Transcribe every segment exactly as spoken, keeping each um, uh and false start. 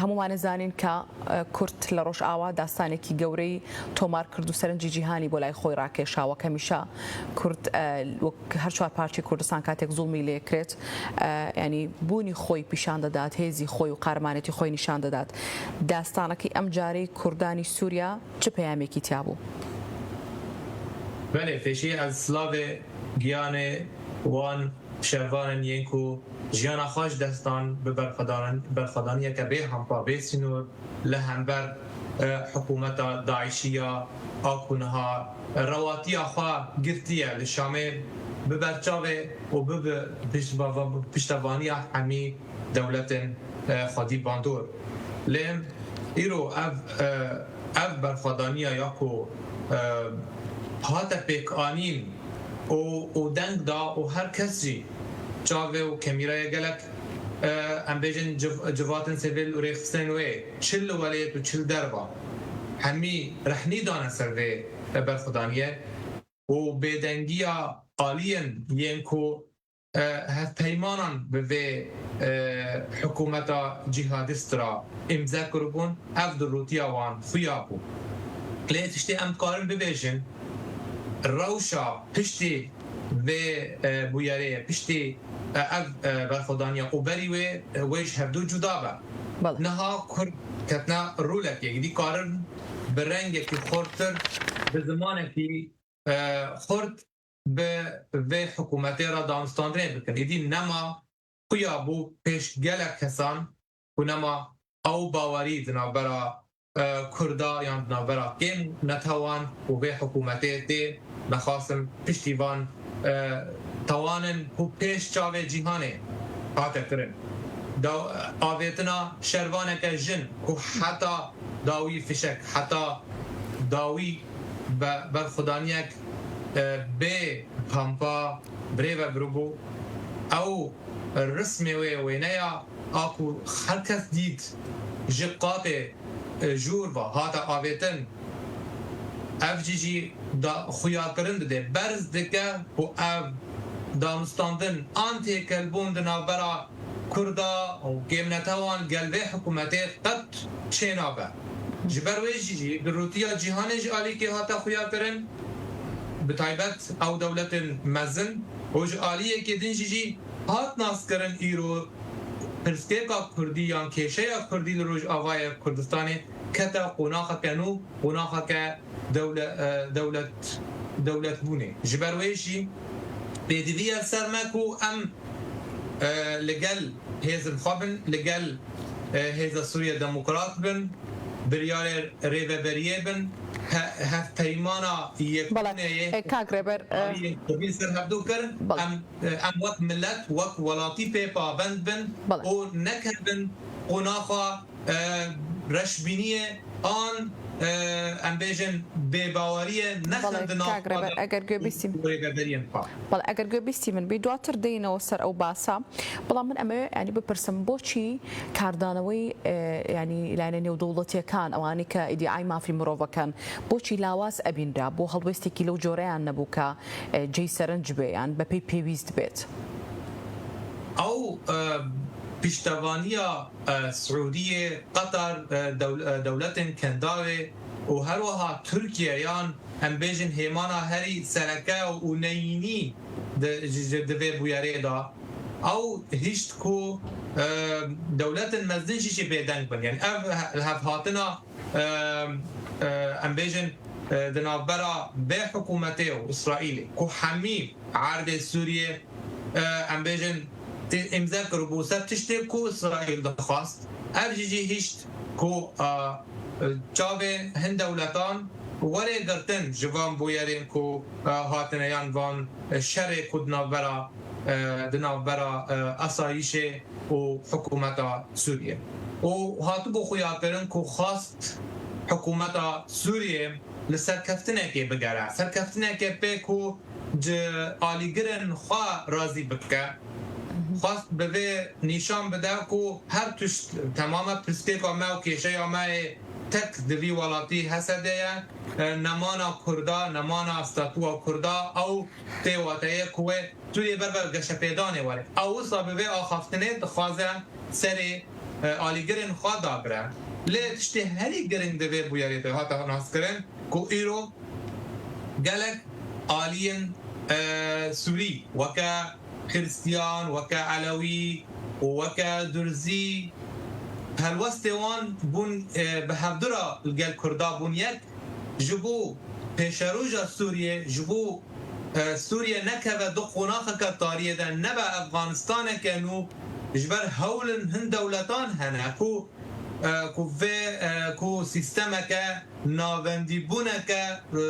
هەموومان زانین کە کورد لە ڕۆژئاوا داستانێکی گەورەی تۆمار کرد و سەرنجی جیهانی بۆ لای خۆی ڕاکێشاوە. کە میشە کورد وەک هەر چوار پارچەی کوردستان کاتێک زوڵمی لێکرێت، ینی بوونی خۆی پیشان دەدات، هێزی خۆی و قارەمانێتی خۆی نیشان دەدات. داستانەکەی ئەم جارەی کوردانی سووریا چ پەیامێکی تیا بوو؟ Belê, pêşî ez silavê giyanê wan şervanên yên ku jiyana xwe ji dest dan bi berxwedanin-, berxwedaniyeke bê hampa, bê sînor li hember, e, hikûmeta DAIŞî ya a ku niha rewatiya xwe girtiye li Şamê, bi berçavê û bi, bi pişteva-, piştevaniya hemî dewletên, e, xwedî bandor. Lê îro ev, e, ev berxwedaniya ya ku, e, hate pêkanîn û, û deng da û her kes jî çavê û kemîraya gelek, e, em bêjin civ-, civatên sivîl û rêxistinên wê çi li welêt û çi li derva hemî rehnî dane ser vê, e, berxwedaniyê û bêdengiya aliyên yên ku e, hevpeymanan bi vê, e, hikûmeta cîhadîst re îmze kiribûn, ev durûtiya wan xuya bû. Lê tiştê em dikarin bibêjin, rewşa piştî vê, e, bûyerê ye, piştî, e, ev, e, berxwedaniya û berî wê, e, wê ji hevdû cuda be. Belê. Niha Kurd ketine rûlekê, êdî karin bi rengekî xurttir, bi zimanekî, e, xurt bi vê hikûmetê re danûstandinê bikin. Êdî nema xuya bû pêş gelek kesan ku nema ew bawerî di navbera, e, Kurda yan di navbera kêm netewan û vê hikûmetê tê, mexasim piştî van, e, tawanin ku pêş çavê cîhanê hate kirin. Da-, avêtina şervaneke jin ku heta dawî fişek, heta dawî be-, berxwedaniyek, e, bê pampa birêve biribû. Ew rismê wê wêneya a ku her kes dît ji qatê, e, jûr ve hate avêtin. Ev jî jî da-, xuyakirin dide. Berz dike ku ev danûstandin an têkelbûn di navbera Kurda û kêmnetewan gel vê hikûmetê qet çênabe. Ji ber wê jî jî durûtiya cîhanê ji alîkê hate xuyakirin, bi taybet ew dewletên mezin û ji aliyekê din jî jî hat naskirin îro pirsgêka kurdî yan kêşeya kurdî li Rojavayê Kurdistanê kete qonaxeke nû, qonaxeke dewle-, e, dewlet, dewletbûnê. Ji ber wê jî pêdivî ye li ser me ku em, e, li gel hêzên xwe bin, li gel, e, Hêza Sûriye Demokrat bin, biryarê rêveberiyê bin, he-, hevpeymana yekbûnê yê, e, kak Rêber, e, aliyên kurdî ser hevdû kirin. Belê. Em, e, em wek milet, wek welatî pê pabend bin, belê, û nekevin qonaxa e, reşbîniyê an, e, em bêjin bêbaweriyê nexin di nav xwe de û rêveberiyên xwe. بەڵێ، ئەگەر گوێ بیستی من بێ، دواتر دێینەوە سەر ئەو باسە. بەڵام من ئەمەوێ، یعنی، بپرسم، بۆچی کاردانەوەی، ئێ، یعنی، لایەنە نێودەوڵەتیەکان، ئەوانەی کە ئیدیعای مافی مرۆڤەکەن، بۆچی لاواز ئەبینرا؟ بۆ هەڵوێستێکی لەو جۆرەیان نەبوو کە، ئێ، جێی سەرنج بێ یان بەپێی پێویست بێت؟ ئەو، ئە، پیشتەوانیە، ئە، سعودیە، قەتەر، ئە، دەول-، ئە، دەولەتێن کەنداوێ و هەروەها تورکیە یان ئەم بێژن هێمانا هەری سەرەکە و نەینی د-، ژ-، ژ-، دەبێ بویەرێدا. ئەو هیشت کو، ئە، دەولەتن مەزن ژیشی بێدەنگ بن. یعنی ئەو هە-، هەفهاتنا، ئە، ئە، ئەم بێژن، ئە، دناوبەرا بێ حکوومەتێ و ئیسرائیلی کو حەمی عەردێ سووریە، ئە، ئەم بێژن ئیمزە کردبوو سەر تشتێک کو ئیسرائیل دەخواست. ئەو جی جی هیشت کو، ئە، چاوێ هەند دەولەتان وەرێ گرتن ji van bûyerên ku, ئە، هاتنە yan van şerê ku di navbera, ئە، di navbera, ئە، ئاسایشê û حکوومەتا سووریە. û hatibû xuyakirin ku xwast حکوومەتا سووریە li serkeftinekê bigere. Serkeftinekê pê ku ji alîgirên xwe razî bike. Xwest bi vê nîşan bide ku her tişt temame pirsgêka me û kêşeya me yê tek di vî welatî H S D ye. E, nemana Kurda, nemana statûa Kurda, ew tê wateyê ku wê tu yê ber bi geşepêdanê were. Ew wisa bi vê axaftinê dixwaze serê e, alîgirên xwe dabire. Lê tiştê herî giring di vê bûyerê de hate naskirin ku îro gelek aliyên, e, Sûrî weke Xiristiyan, weke Elewî û weke Durzî helwestê wan bûn, e, bi hevdira li gel Kurda bûn yek. Ji bo pêşeroja Sûriyê, ji bo, e, Sûriye nekeve di qonaxeke tariyê de, nebe Efganistaneke nû, ji ber hewlin hin dewletan hene ku, e, ku vê, e, ku sîstemeke navendîbûneke, e,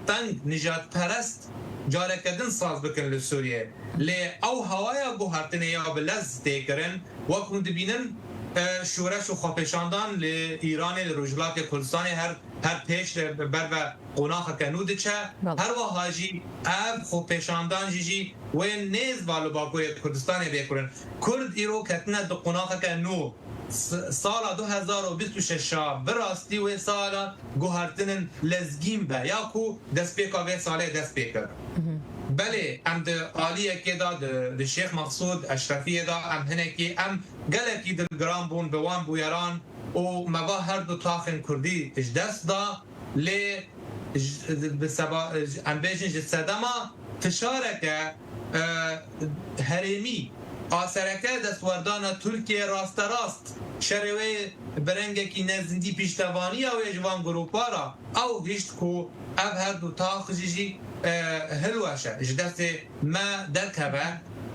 teng nijadperest careke din saz bikin li Sûriyê. Lê ew hewaya guhertinê ya bi lez tê kirin, wek hûn dibînin, e, şoreş û xwepêşandan li Îranê, li Rojhilatê Kurdistanê her, her pêş de ber ve qonaxeke nû diçe. Belê. Her wiha jî ev xwepêşandan jî, jî wê nêz va li Bakurê Kurdistanê bê kirin. Kurd îro ketine di qonaxeke nû. S-, sala du hezar û bîst û şeş a bi rastî wê sala guhertinin lezgîn be, ya ku destpêka vê salê dest pê kir. Belê, em di aliyekê de, di, di Şêx Mexsûd Eşrefiyê de em hinekî, em gelekî dilgiran bûn bi wan bûyeran û me va her du taxên Kurdî ji dest da, lê ji, bi seba-, em bêjin ji sedema fişareke, e, herêmî, asereke destwerdana Tirkiye rasterast, şerê wê bi rengekî nezindî pîştevaniya wê ji van grûpa re, ew hişt ku ev her du tax jî, jî, e, hilweşe, ji destê me derkeve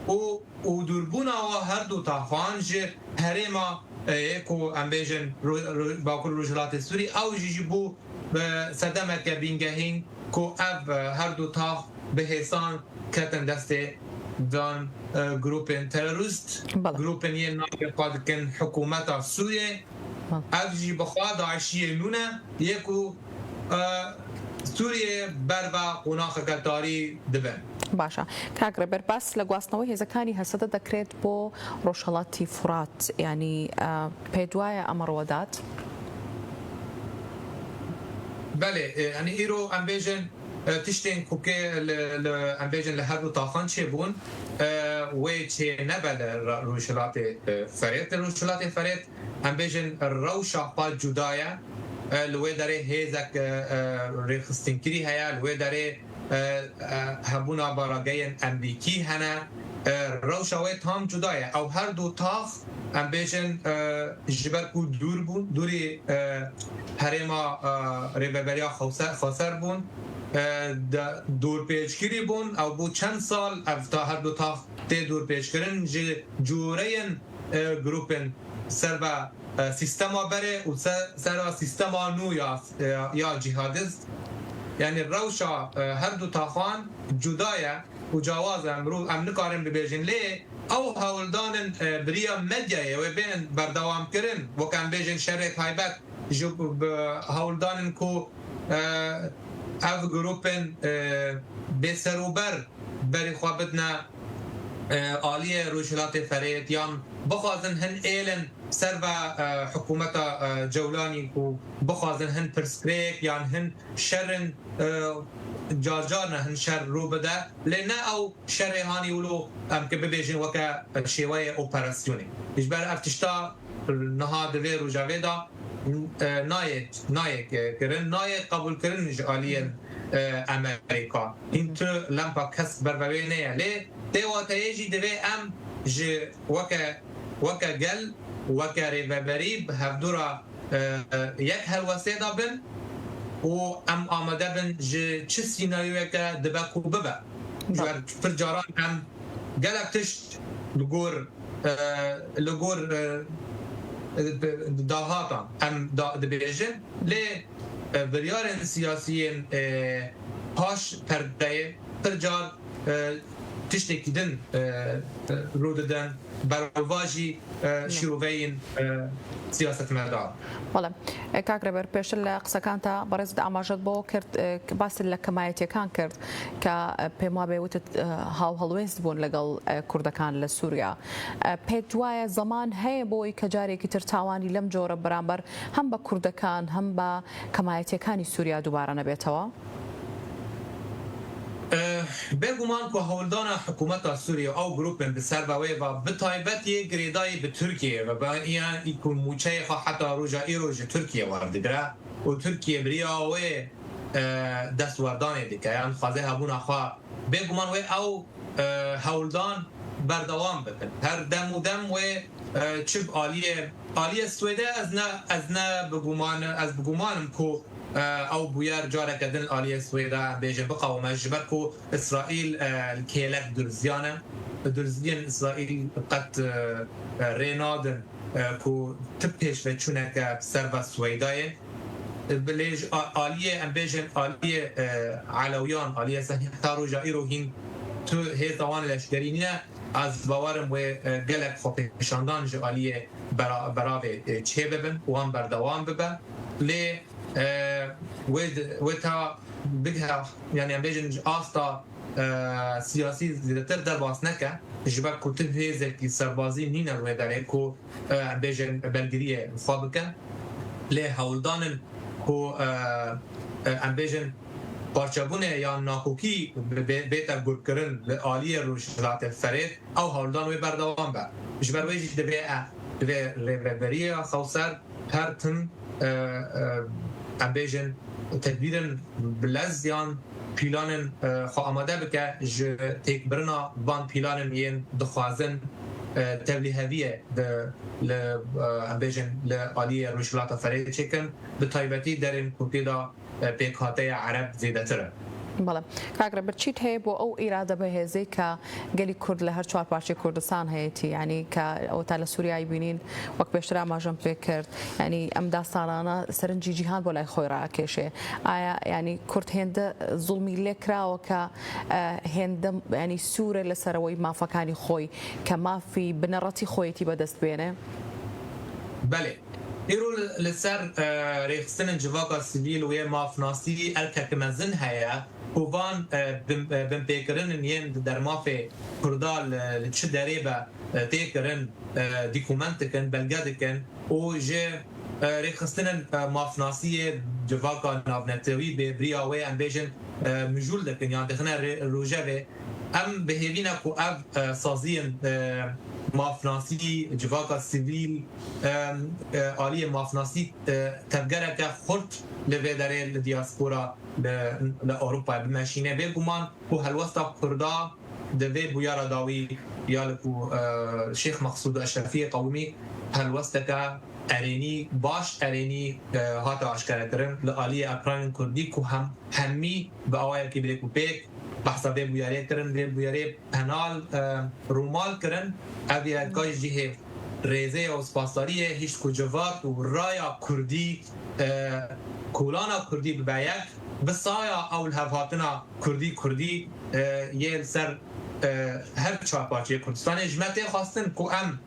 û, û dûrbûna wa her du taxan ji herêma, e, yê ku em bêjin Ro-, Ro-, Bakur Rojhilatê Sûrî, ew jî, jî bû bi sedemeke bîngehîn ku ev, e, her du tax bi hêsan ketin destê van, e, grûpên terorîst, Belê. grûpên yên navê xwe dikin hikûmeta Sûriyê. Belê. Ev jî bi xwe DAIŞiyê nû ne, yê ku, e, Sûriyê ber ve qonaxeke tarî dibin. Baş e. Kak Rêber, bas لە گواستنەوەی هێزەکانی هەسەدە دەکرێت بۆ ڕۆژهەڵاتی فورات، یعنی، ئە، پێت وایە ئەمە ڕووەدات؟ Belê, e, yanî îro em bêjin, e, tiştên ku kê li, li, em bêjin li her du taxan çêbûn, e, wê çê nebe li ra-, Rojhilatê, e, Ferêt. Li Rojhilatê Ferêt, em bêjin, rewşa xwe cuda ye. E, li wê derê hêzek, e, e, rêxistinkirî heye, li wê derê, e, e, hebûna barageyên Emerîkî hene. E, rewşa wê tam cuda ye. Ew her du tax, em bêjin, e, ji ber ku dûr bûn, dûrî, e, herêma, e, Rêveberiya Xewser, Xweser bûn, e, de, dûrpêçkirî bûn. Ew bû çend sal ev ta-, her du tax tê dûrpêçkirin ji cûreyên, e, grûpên ser ve, e, sîstema berê û se-, ser ve sîstema nû ya, e, ya cîhadist. Yanî rewşa, e, her du taxan cuda ye û cawaz e. Mirov em nikarin bibêjin. Lê ew hewldanin, e, bi riya medyayê wê bên berdewamkirin. Wek em bêjin şerê taybet ji bi hewldanin ku, e, ev grûpên, e, bêserûber berî xwe bidine, e, aliyê Rojhilatê Ferêt yan bixwazin hin êlin ser ve, e, hikûmeta, e, Cewlanî ku bixwazin hin pirsgirêk yan hin şerin, e, car car ne hin şer rû bide. Lê ne ew şerê hanî wilo em ki bibêjin weke şêweyê operasyonê. Ji ber ev tişta niha di vê rojevê de, e, nayê, nayê kirin, nayê qebûlkirin ji aliyên, e, Amerîka. Hîn tu lempa kesk ber ve wê neye. Lê tê wateyê jî divê em ji weke, weke gel, weke rêveberî bi hevdû re, e, yek helwestê de bin û em amade bin ji çi sînaryoyeke dibe ku bibe. Ji ber pir caran em gelek tişt li gor, e, li gor, e, e, dahatan em da, dibêjin, lê, e, biryarên siyasiyên, e, paş perdeyê pir car, e, tiştekî din, e, e, rû didin, bervajî, e, şîroveyên, e, siyasetmedaran. بەڵێ. کاک ڕێبەر، پێشتر لە قسەکانتا بەڕێزت ئاماژەت بۆ کرد، باست لە کەمایەتیەکان کرد کە پێم وابێ وتت هاوهەڵوێست بوون لەگەڵ کوردەکان لە سووریا. پێت وایە زەمان هەیە بۆی کە جارێکی تر تاوانی لەم جۆرە بەرامبەر هەم بە کوردەکان، هەم بە کەمایەتیەکانی سووریا دووبارە نەبێتەوە؟ Bêguman ku hewldana hikûmeta Sûriyê û ew grûpên bi ser ve wê ve, bi taybet yê girêdayî bi Tirkiyeyê ve, be, yan î ku mûçeyê xwe heta roja îro ji Tirkiye werdigire û Tirkiye bi riya wê, e, destwerdanê dike, yan dixwaze hebûna xwe, bêguman wê ew, e, hewldan berdewam bikin. Her dem û dem wê, e, çi bi aliyê, aliyê Swêdê ez ne, ez ne bi guman, ez bi guman im ku, e, ew bûyer careke din aliyê Swêdê em bêjin biqewime, ji ber ku Îsraîl, e, kêlek durziyane. Durziyên Îsraîl qet, e, e, rê nadin, e, ku ti pêşveçûneke bi ser ve Swêdayê. Bilê ji a-, aliyê, em bêjin, aliyê, e, Elewiyan, aliyê Sehnî heta roja îro hîn tu hêza wan leşkerî nîne. Ez bawer im wê, e, gelek xwepêşandan ji aliyê bera-, beravê, e, çê bibin, wan berdewam bibe. Lê, e, wê di-, wê ta bighe, yani em bêjin ji asta, e, siyasî zêdetir derbas neke, ji ber ku tu hêzekî serbazî nîne li wê derê ku, e, em bêjin bergiriyê xwe bike. Lê hewldanin ku, e, e, em bêjin parçebûnê yan nakokî bê-, bête gurkirin li aliyê Rojhilatê Ferêt, ew hewldan wê berdewam be. Ji ber wê jî divê, e, divê rêveberiya xewser her tim, e, e, em bêjin tedbîrin bi lez yan pîlanên, e, xwe amade bike ji têkbirina van pîlanên yên dixwazin, e, tevlîheviyê di, li, e, em bêjin li aliyê Rojhilata Ferê çêkin, bi taybetî derên ku tê de, e, pêkhateye Ereb zêdetir e. بەڵێ. کاک ڕێبەر، چیت هەیە بۆ ئەو ئیرادە بەهێزەی کە گەلی کورد لە هەر چوار پارچەی کوردستان هەیەتی، یعنی کە ئەو تا لە سووریای بینین، وەک پێشتر ئاماژەم پێ کرد، یعنی ئەم داستانانە سەرنجی جیهان بۆ لای خۆی ڕاکێشێ؟ ئایا یعنی کورد هێندە زوڵمی لێ کراوە کە، ئە، هێندە، یعنی سوورە لەسەرەوەی مافەکانی خۆی، کە مافی بنەڕەتی خۆیەتی بەدەست بێنێ؟ Belê. Îro li, li ser, e, rêxistinên civaka sivîl û yê mafnasî erkek mezin heye ku van, e, bin, e, binpêkirinên yên di dermafê Kurda li, li çi derê be, e, tê kirin, e, dîkument dikin, belge dikin û ji, e, rêxistinên, e, mafnasiyê civaka navnetewî bê biriya wê, em bêjin, e, mijûl dikin yan dixine rê-, rojevê. Em bi hêvî ne ku ev, e, saziyên, e, mafnasî, civaka sivîl, e, e, aliyê mafnasî, e, tevgereke xurt li vê derê li diaspora li, li Ewropayê bimeşîne. Bêguman ku helwesta Kurda di vê bûyera dawî ya li ku, e, Şêx Mexsûd Eşrefiyê qewimî helwesteke erênî, baş erênî, e, hate aşkerekirin li aliyê ekranên Kurdî ku hem, hemî bi awayekî bi rêk û pêk behsa vê bûyerê kirin, vê bûyerê penal, e, rûmal kirin. Ev yeka jî cihê rêzê ye û spasdariyê, hişt ku civat û raya Kurdî, e, kolana Kurdî bibe yek, bi saya ew lihevhatina Kurdî, Kurdî, e, yê li ser, e, her çar parçeyê Kurdistanê. Ji me tê xwestin ku em,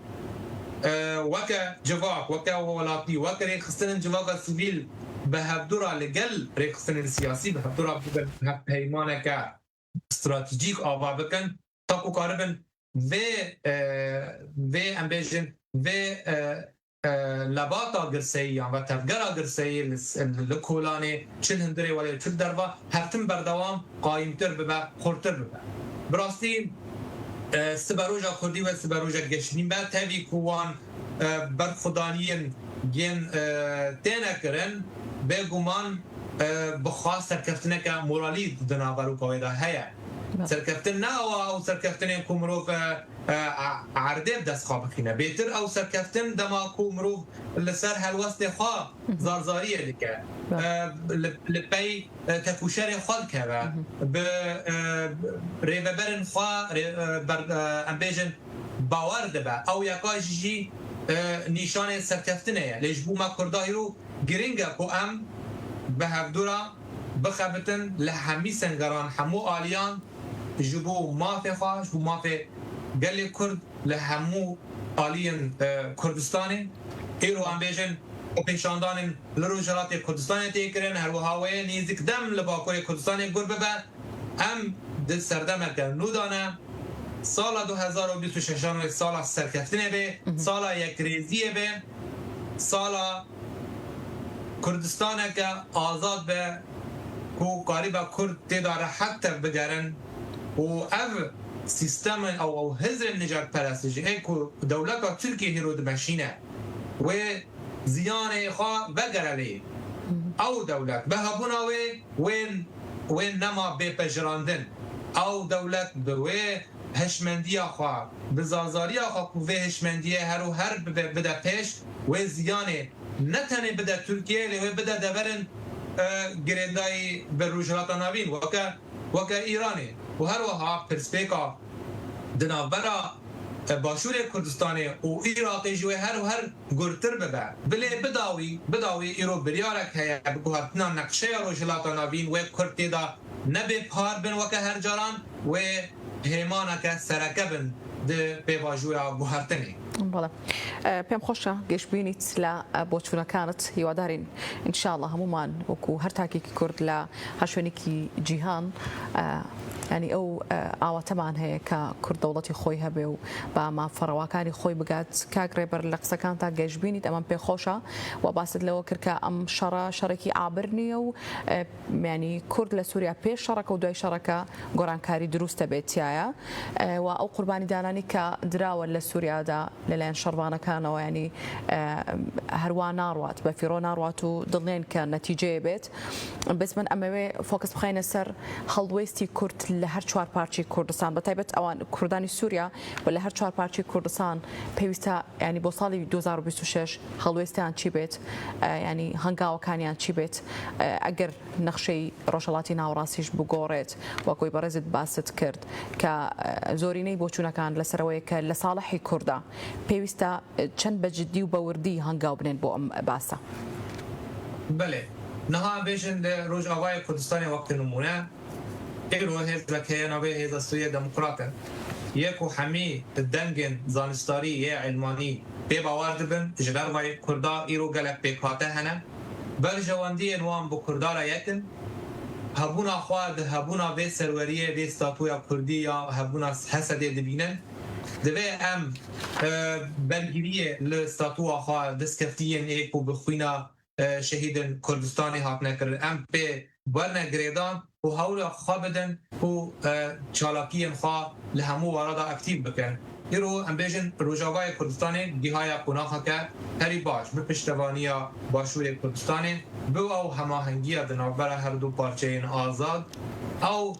e, weke civak, weke welatî, weke rêxistinên civaka sivîl bi hevdû re li gel rêxistinên siyasî bi hevdû re bibin hevpeymaneke stratejîk ava bikin, ta ku karibin vê, e, vê em bêjin, vê, e, e, lebata girseyî yan ve tevgera girseyî li, li Kolanê, çi li hundirê welê, çi li derva, her tim berdewam qayîmtir bibe, xurtir bibe. Bi rastî, e, siberoja Kurdî wê siberojek geşbîn be, tevî ku wan, e, berxwedaniyên yên, e, têne kirin, bêguman, e, bi xwe serkeftineke moralî di naveroka wê de heye. Serkeftin ne ew, ew serkeftinên ku mirov, e, e, erdê bi dest xwe bixîne. Bêtir ew serkeftin dema ku mirov li ser helwestê xwe zarzariyê dike. E, li, li pey, e, tekûşerê xwe dikeve. Bi, e, rêveberên xwe, rê-, e, ber-, e, em bêjin, bawer dibe. Ew yeka jî, e, nîşanê serkeftinê ye. Lê ji bo me Kurda hîro giring e ku em bi hevdû re bixebitin li hemî sengeran, hemû aliyan ji bo mafê xwe, ji bo mafê gelê Kurd li hemû aliyên, e, Kurdistanê. Îro em bêjin xwepêşandanên li Rojhilatê Kurdistanê tê kirin, her wiha wê nêzîk dem li Bakurê Kurdistanê gur bibe. Em di serdemeke nû de ne. Sala du hezar û bîst û şeşan wê sala serkeftinê bê, sala yekrêziyê bê, sala Kurdistaneke azad be, ku qaliba Kurd tê de rehet tev bigerin û ev sîstemên ew, ew hizrên nijadperestî jî ê ku dewleta Tirkiyê hêro dimeşîne, wê ziyanê xwe vegere lê. Ew dewlet bi hebûna wê, wê, wê nema bê pejirandin. Ew dewlet bi wê hişmendiya xwe, bi zazariya xwe ku vê hişmendiyê her û her bibe, bide pêş, wê ziyanê ne tenê bide Tirkiyeyê, lê wê bide deverên, e, girêdayî bi Rojhilata Navîn, weke, weke Îranê. Û her wiha pirsgirêka di navbera, e, Başûrê Kurdistanê û Iraqê jî wê her û her gurtir bibe. Bilê bidawî, bidawî îro biryarek heye bi guhertina neqşeya Rojhilata Navîn wê Kurd tê de nebê par bin weke her caran, wê hêmaneke sereke bin di pêvajoya guhertinê. بەڵێ. ئە، پێم خۆشە گەشببینیت لە، ئە، بۆچوونەکانت. هیوادارین، ئینشاءاللە، هەمومان وەکو هەر تاکێکی کورد لە هەر شوێنێکی جیهان، ئە، ینی ئەو، ئە، ئاواتەمان هەیە کە کورد دەوڵەتی خۆی هەبێ و بە مافەڕەواکانی خۆی بگات. کاک ڕێبەر، لە قسەکانتا گەشببینیت، ئەمەم پێ خۆشە و باست لەوە کرد کە ئەم شەڕە شەڕێکی ئابر نییە و، ئە، ینی کورد لە سووریا پێش شەڕەکە و دوای شەڕەکە گۆڕانکاری دروستە بێت تایە. ئە، و ئەو قوربانی دانانی کە دراوە لە سووریادا لەلایەن شەڕڤانەکانەوە، ینی، ئە، هەروا ناڕوات، بە فیڕۆ ناڕوات و دڵنیان کە نەتیجەیە بێت. بەس من ئەمەوێ فۆکس بخەینە سەر هەڵوێستی کورد لە هەر چوار پارچی کوردستان، بە تایبەت ئەوان کوردانی سووریا و لە هەر چوار پارچی کوردستان پێویستە، ینی بۆ ساڵی دوو هەزار و بیست و شەش هەڵوێستیان چی بێت، ئە، ینی هەنگاوەکانیان چی بێت، ئە، ئەگەر نەخشەی ڕۆژهەڵاتی ناوەڕاستیش بگۆڕێت، وەکوی بەڕێزت باست کرد کە، ئە، زۆرینەی بۆچوونەکان لەسەرەوەی کە لە ساڵحی کوردە پێویستە، ئە، چەند بە جددی و بەوردی هەنگاو بنێن بۆ ئەم باسە. بەڵێ، نەها بێژن لە ڕۆژاوای کوردستانی وەک نمونە، ئێرۆ هێزەک هەیە ناوێ هێزە سووریە دموکراتە، یەک و هەمی دەنگێن زانستاری یە علمانی پێ باوار دبن، ji ber vayê Kurda îro gelek pêkhate hene. Berjewendiyên wan bi Kurda re yek in. Hebûna xwe di hebûna vê serweriyê, vê statuya Kurdî ya hebûna Hesedê dibînin. Divê em, e, bergiriyê li statuya xwe destkeftiyên ê ku bi xwîna, e, şehîdên Kurdistanê hatine kirin. Em pê werne girêdan û hewla xwe bidin û, e, çalakiyên xwe li hemû wara de aktîf bikin. Îro em bêjin Rojavayê Kurdistanê gihaya qonaxeke herî baş bi piştevaniya Başûrê Kurdistanê, bi ew hemahengiya di navbera her du parçeyên azad, ew,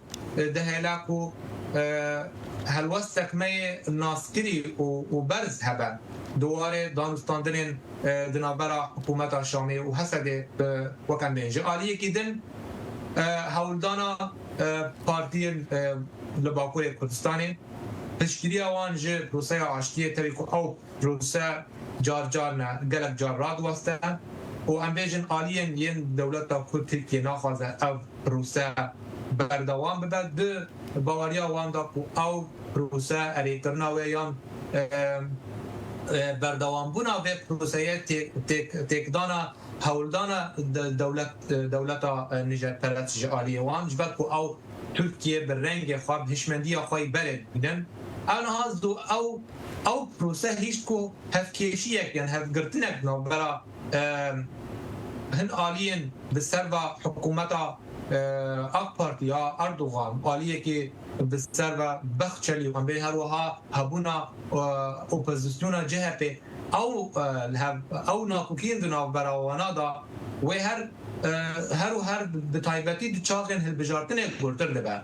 e, dihêle ku, e, helwestek me yê naskirî û, û berz hebe di warê danûstandinên, e, di navbera hikûmeta Şamê û Hesedê, e, wek em bên. Ji aliyekî din, e, hewldana, e, partiyên, e, li Bakurê Kurdistanê, piştgiriya wan ji proseya aştiyê, tevî ku ew prose car car ne, gelek car radiweste û em bêjin aliyên yên dewleta ku Tirkiye naxwaze ev prose berdewam bibe, di baweriya wan de ku ew prose erêkirina wê yan, e, e, berdewambûna vê proseyê tê-, têk-, têkdana hewldana de-, dewlet, e, dewleta, e, nijadperest ji aliyê wan, ji ber ku ew Tirkiye bi rengê xwe, bi hişmendiya xwe yî berê dibînin. Ew niha zû ew, ew prose hişt ku hevkêşiyek yan hevgirtinek navbera, e, hin aliyên bi ser ve hikûmeta, e, AK Partî ya Erdogan, aliyekî bi ser ve Bahçelî û em bê her wiha hebûna, e, opozisyona C H P, ew, e, li hev, ew nakokiyên di navbera wana de wê her, e, her û her bi taybetî di çaxên hilbijartinê gurtir dibe.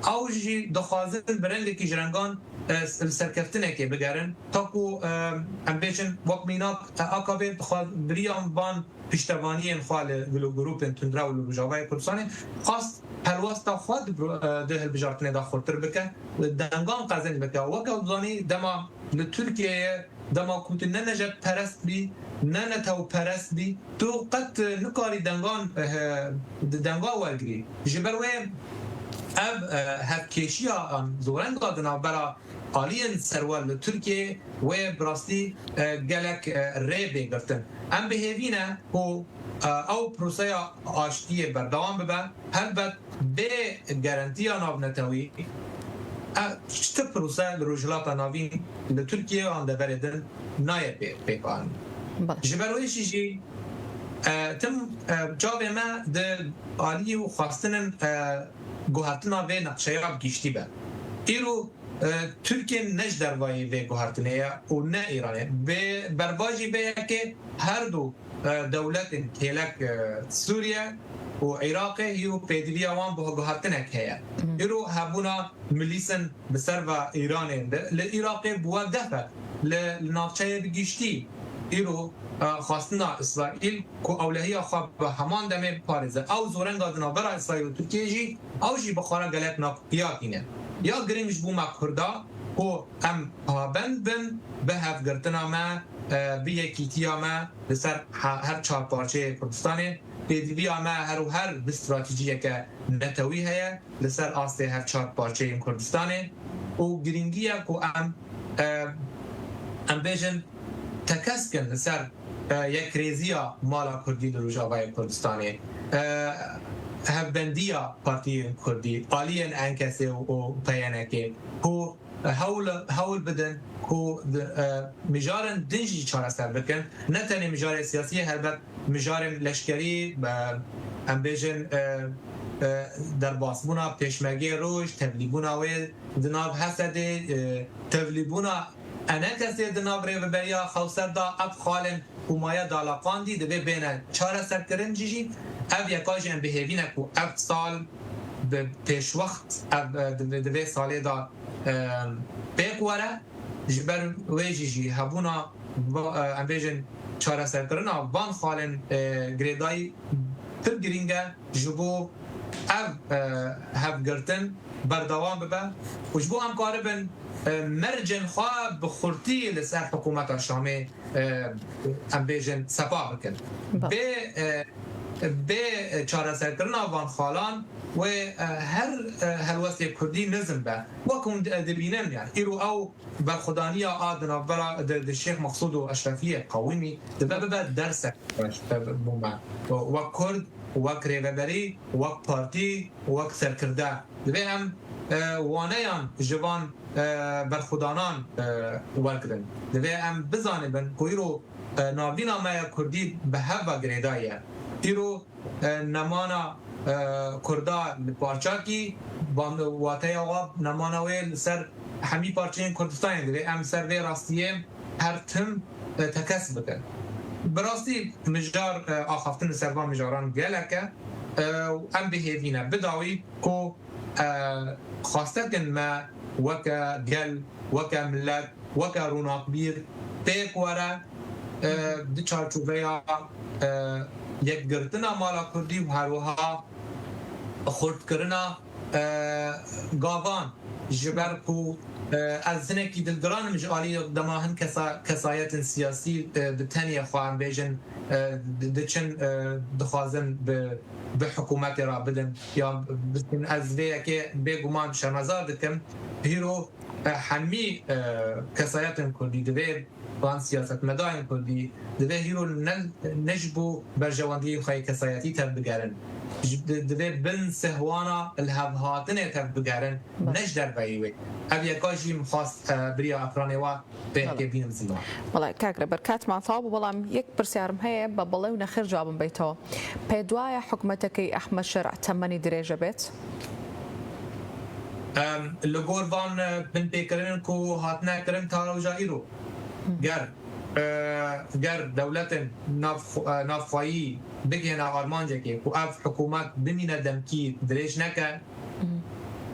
Ew jî dixwazin bi rengekî ji rengan, e, li serkeftinekê bigerin. Ta ku, e, em bêjin wek mînak, e, A K P dixwaz biriyan van piştevaniyên xwe li, li grûpên tundrew li Rojavayê Kurdistanê xwest helwesta xwe di bro-, e, di hilbijartinê de xurtir bike, dengan qezenc bike. Weke zanî dema li Tirkiyeyê, dema ku tu ne nejadperest bî, ne netewperest bî, tu qet nikarî dengan, e, di dengan wergirî. Ji ber wê ev, e, hevkêşiya, em, zorenga di navbera aliyên serwer li Tirkiyeyê wê bi rastî, e, gelek, e, rê bê girtin. Em bi hêvî ne ku, e, ew proseya aştiyê berdewam bibe. Helbet bê garantiya navnetewî, e, çi prose li Rojhilata Navîn, li Tirkiye an deverê din nayê pê-, pêkanîn. Belê. Ji ber wê jî jî E, tim e, çavê me di aliyê û xwestinin e, guhertina vê nexşeya bi giştî be. Îro e, Tirkiye ne ji dervayê vê guhertinê ye û ne Îranê. Vê bervajî vê yekê her du e, dewletên kêlek e, Sûriye û Iraqê hîro pêdiviya wan bi guhertinek heye. Îro hebûna milîsin bi ser ve Îranê li, li Iraqê bûye gefek, li, li navçeyê bi giştî. Îro e, xwestina Îsraîl ku ewlehiya xwe bi heman demê biparêze, ew zorenga di navbera Îsraîl û Tirkiyê jî, ew jî bi xwe re gelek nakokiya tîne. Ya girîng ji bo me Kurda ku em pabend bin bi hevgirtina me, e, bi yekîtiya me li ser he-, her çar parçeyê Kurdistanê, pêdiviya me her û her bi stratejiyeke netewî heye li ser astê her çar parçeyên Kurdistanê û girîngî ye ku em, e, em bêjin tekez kin li ser, e, yekrêziya mala Kurdî li Rojavayê Kurdistanê, e, hevbendiya partiyên Kurdî, aliyên Enkesê û, û P Y N Kê ku hewl, hewl bidin ku di, e, mijarên din jî çareser bikin. Ne tenê mijarê siyasî, helbet mijarên leşkerî, e, em bêjin, e, e, derbasbûna pêşmergê roj, tevlîbûna wê di nav Hesedê, e, tevlîbûna Enekesê di nav rêveberiya Xewser de, ev xalên û maye dalaqandî divê bêne çareserkirin jî jî. Ev yeka jî em bi hêvî ne ku ev sal bi pêşwext ev, e, di, di vê salê de, e, pêk were. Ji ber wê jî jî hebûna va-, e, em bêjin çareserkirina van xalên, e, girêdayî pir girîng e ji bo ev, e, hevgirtin berdewam bibe û ji bo em karibin, e, mercên xwe bi xurtî li ser hikûmeta Şamê, e, em bêjin sepa bikin. Ba- Bê, e, bê çareserkirina van xalan wê, e, her, e, helwestê Kurdî nizm be. Wek hûn di-, dibînin, yani, îro ew berxwedaniya a di navbera di, di Şêx Mexsûd û Eşrefiyê qewimî dibe bibe dersek bo me. Wek Kurd, wek rêveberî, wek partî, wek serkirde. Divê em, e, waneyan ji van, e, berxwedanan, e, wergirin. Divê em bizanibin ku îro, e, navîna me ya Kurdî bi hev ve girêdayî ye. Îro, e, nemana, e, Kurda li parçakî, ban-, wateya wa nemana wê li ser hemî parçeyên Kurdistanê divê em ser vê rastiyê her tim, e, tekez bikin. Bi rastî mijar, e, axaftin li ser van mijaran gelek e, e, û em bi hêvî ne. Bi dawî ku, e, xwestekin me weke gel, weke milet, weke ronakbîr pêk were, e, di çarçoveya, e, yekgirtina mala Kurdî û her wiha xurtkirina, e, gavan, ji ber ku, e, ez hinekî dilgiran im ji alî dema hin kesa-, kesayetên siyasî, e, bi tenê xwe em bêjin, e, di-, diçin, e, dixwazin bi, bi hikûmetê re bidin ya bikin. Ez vê yekê bêguman şermezar dikim. Hîro, e, hemî, e, kesayetên Kurdî divê van siyasetmedayên Kurdî divê hîro ne, ne ji bo berjewendiyên xwe yê kesayetî tevbigerin. Ji, di-, divê bin sihwana lihevhatinê tevbigerin, ne ji derveyî wê. Ev yeka jî min xwest, e, bi riya ekranê we pêkê bînim ziman. Belê, kak Rêber, katman sağ ol. بەڵام یەک پرسیارم هەیە، بە بەڵێ و نەخێر جوابم بیتەوە. پێت وایە حکومەتەکەی ئەحمەد شەرع تەمەنی درێژە بێت؟ Em, li gor van, e, binpêkirin ku hatine kirin ta roja îro. Ger, e, ger dewletên nav-, e, navxweyî bigihêne armancekê ku ev hikûmet bimîne demkî dirêj neke,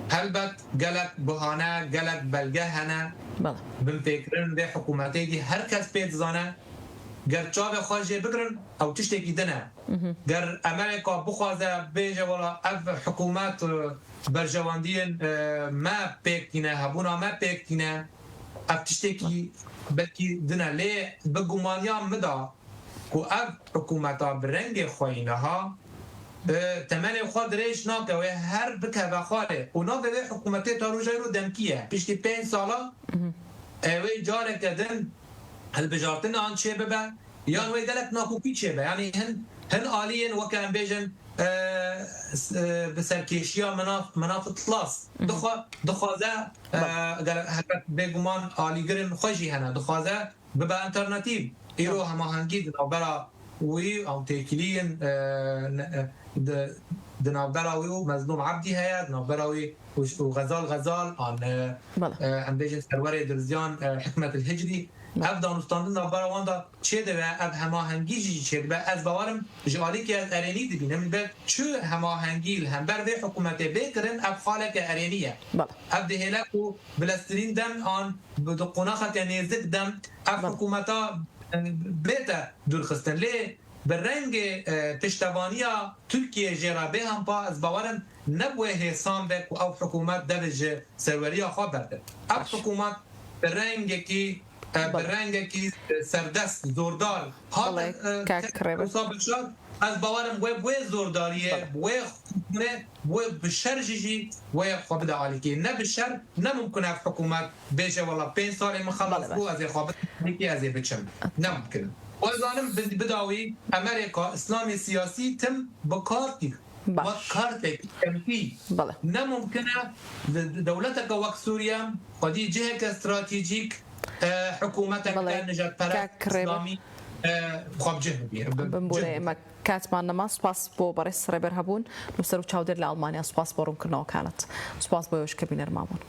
helbet gelek bihane, gelek belge hene. Belê. Binpêkirin vê hikûmetê dî her kes pê dizane. Ger çavê xwe jê bigirin, ew tiştekî din e. Ger Amerîka bixwaze bêje, wela ev hikûmet, e, berjewendiyên, e, me pêk tîne, hebûna me pêk tîne, ev tiştekî belkî din e. Lê bi gumaniya min de ku ev hikûmeta bi rengê xwe yî niha, e, temenê xwe dirêj nake, wê her bikeve xwarê. Û navê vê hikûmetê ta roja îro demkî ye. Piştî pênc sala, e, wê careke din hilbijartinan çêbibe, yan wê gelek nakokî çêbe. Yanî hin, hin aliyên weke em bêjin, e, s-, e, bi serkêşiya menaf-, menafit las. Dixwa-, dixwaze, e, gel-, helbet bêguman alîgirên xwe jî hene. Dixwaze bibe alternatîf. Îro hemahengî di navbera wî ew têkiliyên, e, ne-, e, di, di navbera wî û Mezlûm Ebdî heye, di navbera wî û, û Xezal Xezal an, e, Bele. e, em bêjin Serwerê Dilziyan, e, Hikmet El Hicrî. Bele. Ev danûstandin navbera wan de çêdibe, ev hemahengî jî çêdibe. Ez bawerim ji alîkî ez erênî dibînim. Li ber çi hemahengî li hember vê hikûmetê bê kirin, ev xaleke erênî ye. Bele. Ev dihêle ku bileztirîn dem an bi, di qonaxeke nêzik dem ev Bele. hikûmeta, e, bête dûrxistin. Lê bi rengê, e, piştevaniya Tirkiyê jê re bê hempa, ez bawerim ne bi wê hêsan be ku ew hikûmet dev ji serweriya xwe berde. Ev Baş. hikûmet bi rengekî, e, bi Bele. rengekî, e, serdest, zordar Bele, hatin, e, kak Rêber. Wisa Beşar, ez bawerim wê, wê zordariyê, Bele. wê xwe, wê bi şer jî jî wê xwe bide alîkê. Ne bi şer, ne mumkin ev hikûmet bêje, "Wela pênc salê min xelas Bele, bû, bele. ez ê xwe bide alîkê, ez ê biçim." Ne mumkin. Û ez zanim bi, bidawî Emerêka Îslamê siyasî tim bi kartî, Baş. wek kartek kempî. Bele. Ne mumkin e, de-, de-, dewleteke wek Sûriye, xwedî ciheke stratejîk, e, hikûmetek Bele. te nijadperest Kak Rêber. îslamî, e, xwe bi cih bibî. Bi, Binbûrê cih bibî. me katman nema. Spas bo beres Rêber hebûn. Nûser û çawdêr li Almanya. Spas bo rûnkirina wekalet. Spas bo yoşke bîner mabûn.